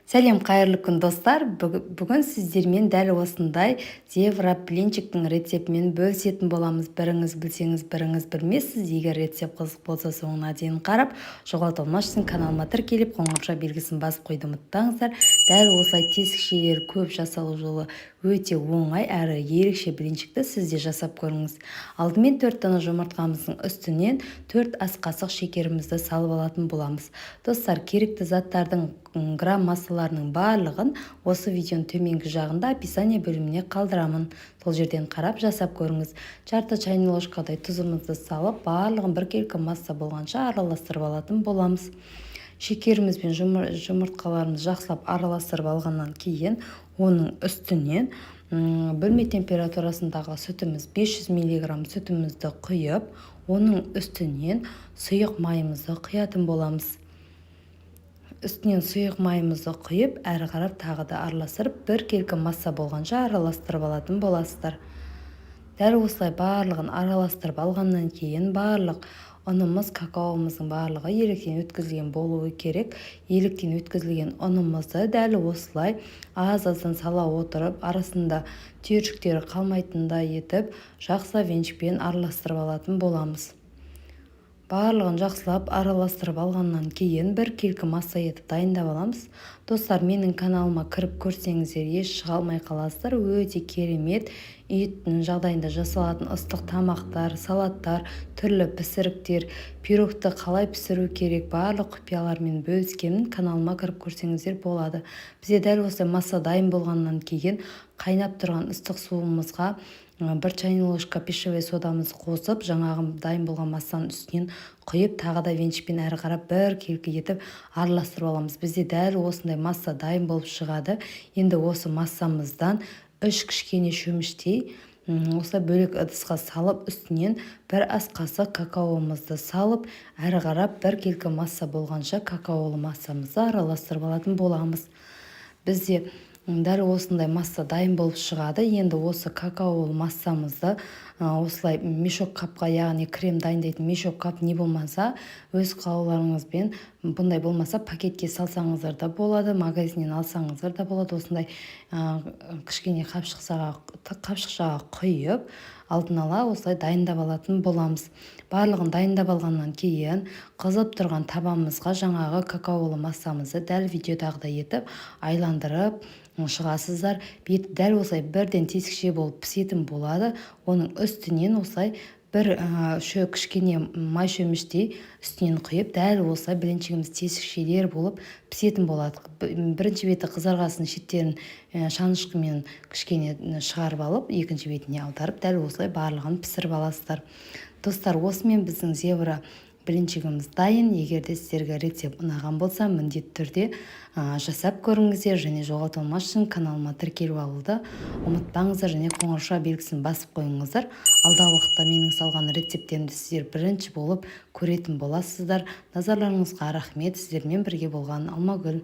Сәлем, қайырлы күн, достар! Бүгін сіздермен дәл осындай зебра блинчиктің рецептімен бөлісетін боламыз. Біріңіз білсеңіз, біріңіз білмессіз. Егер рецепт қызық болса, соңына дейін қарап, жоғалта алмас үшін каналыма тіркеліп, қоңырауша белгісін басып қоюды ұмытпаңыздар. Дәл осылай тесікшелері көп, жасалу жолы өте оңай әрі ерекше блинчикті сіз де жасап көріңіз. Алдымен 4 дана жұмыртқамыздың үстінен 4 ас қасық шекерімізді салып алатын боламыз. Достар, керекті заттардың грамм массаларының барлығын осы видеоның төменгі жағында описание бөліміне қалдырамын. Сол жерден қарап жасап көріңіз. Жарты чайный ложкадай тұзымызды салып, барлығын біркелкі масса болғанша араластырып алатын боламыз. Шекеріміз бен жұмыртқаларымызды жақсылап араластырып алғаннан кейін, оның үстінен бөлме температурасындағы сүтіміз, 500 миллиграмм сүтімізді құйып, оның үстінен сұйық майымызды құятын боламыз. Үстінен сұйық майымызды құйып, әрі қарап тағы да араластырып, біркелкі масса болғанша араластырып алатын боласыздар. Дәл осылай барлығын араластырып алғаннан кейін, барлық ұнымыз, какаомыздың барлығы електен өткізілген болуы керек. Електен өткізілген ұнымызды дәл осылай аз-аздан сала отырып, арасында түйіршіктері қалмайтындай етіп, жақсылап венчикпен араластырып алатын боламыз. Барлығын жақсылап араластырып алғаннан кейін, біркелкі масса етіп дайындап аламыз. Достар, менің каналыма кіріп көрсеңіздер, еш шыға алмай қаласыздар. Өте керемет үй жағдайында жасалатын ыстық тамақтар, салаттар, түрлі пісіріктер, пирогты қалай пісіру керек, барлық құпиялармен бөліскенмін. Каналыма кіріп көрсеңіздер болады. Бізде дәл осылай масса дайын болғаннан кейін, қайнап тұрған ыстық суымызға 1 чайный ложка пищевой содамызды қосып, жаңағы дайын болған массаның үстінен құйып, тағы да венчикпен әрі қарап біркелкі етіп араластырып аламыз. Бізде дәл осындай масса дайын болып шығады. Енді осы массамыздан 3 кішкене шөміштей осылай бөлек ыдысқа салып, үстінен 1 ас қасық какаомызды салып, әрі қарап біркелкі масса болғанша какаолы массамызды араластырып алатын боламыз. Бізде дәл осындай масса дайын болып шығады. Енді осы какаолы массамызды осылай мешок қапқа, яғни крем дайындайтын мешок қап, не болмаса өз қалауларыңызбен, бұндай болмаса, пакетке салсаңыздар да болады, магазиннен алсаңыздар да болады. Осындай кішкене қапшықшаға құйып, алдын ала осылай дайындап алатын боламыз. Барлығын дайындап алғаннан кейін, қызып тұрған табамызға жаңағы какаолы массамызды дәл видеодағыдай етіп айландырып шығасыздар. Беті дәл осылай бірден тесікше болып пісетін болады. Оның үстінен осылай бір кішкене май шөміштей үстінен құйып, дәл осылай блинчигіміз тесікшелер болып пісетін болады. Бірінші беті қызарғасын, шеттерін шанышқымен кішкене шығарып алып, екінші бетіне аударып, дәл осылай барлығын пісіріп аласыздар. Достар, осымен біздің зебра блинчигіміз дайын. Егер де сіздерге рецепт ұнаған болса, міндетті түрде жасап көріңіздер және жоғалта алмас үшін каналыма тіркеліп алуды ұмытпаңыздар және қоңырауша белгісін басып қойыңыздар. Алдағы уақытта менің салған рецепттерімді сіздер бірінші болып көретін боласыздар. Назарларыңызға рахмет! Сіздермен бірге болған Алмагүл.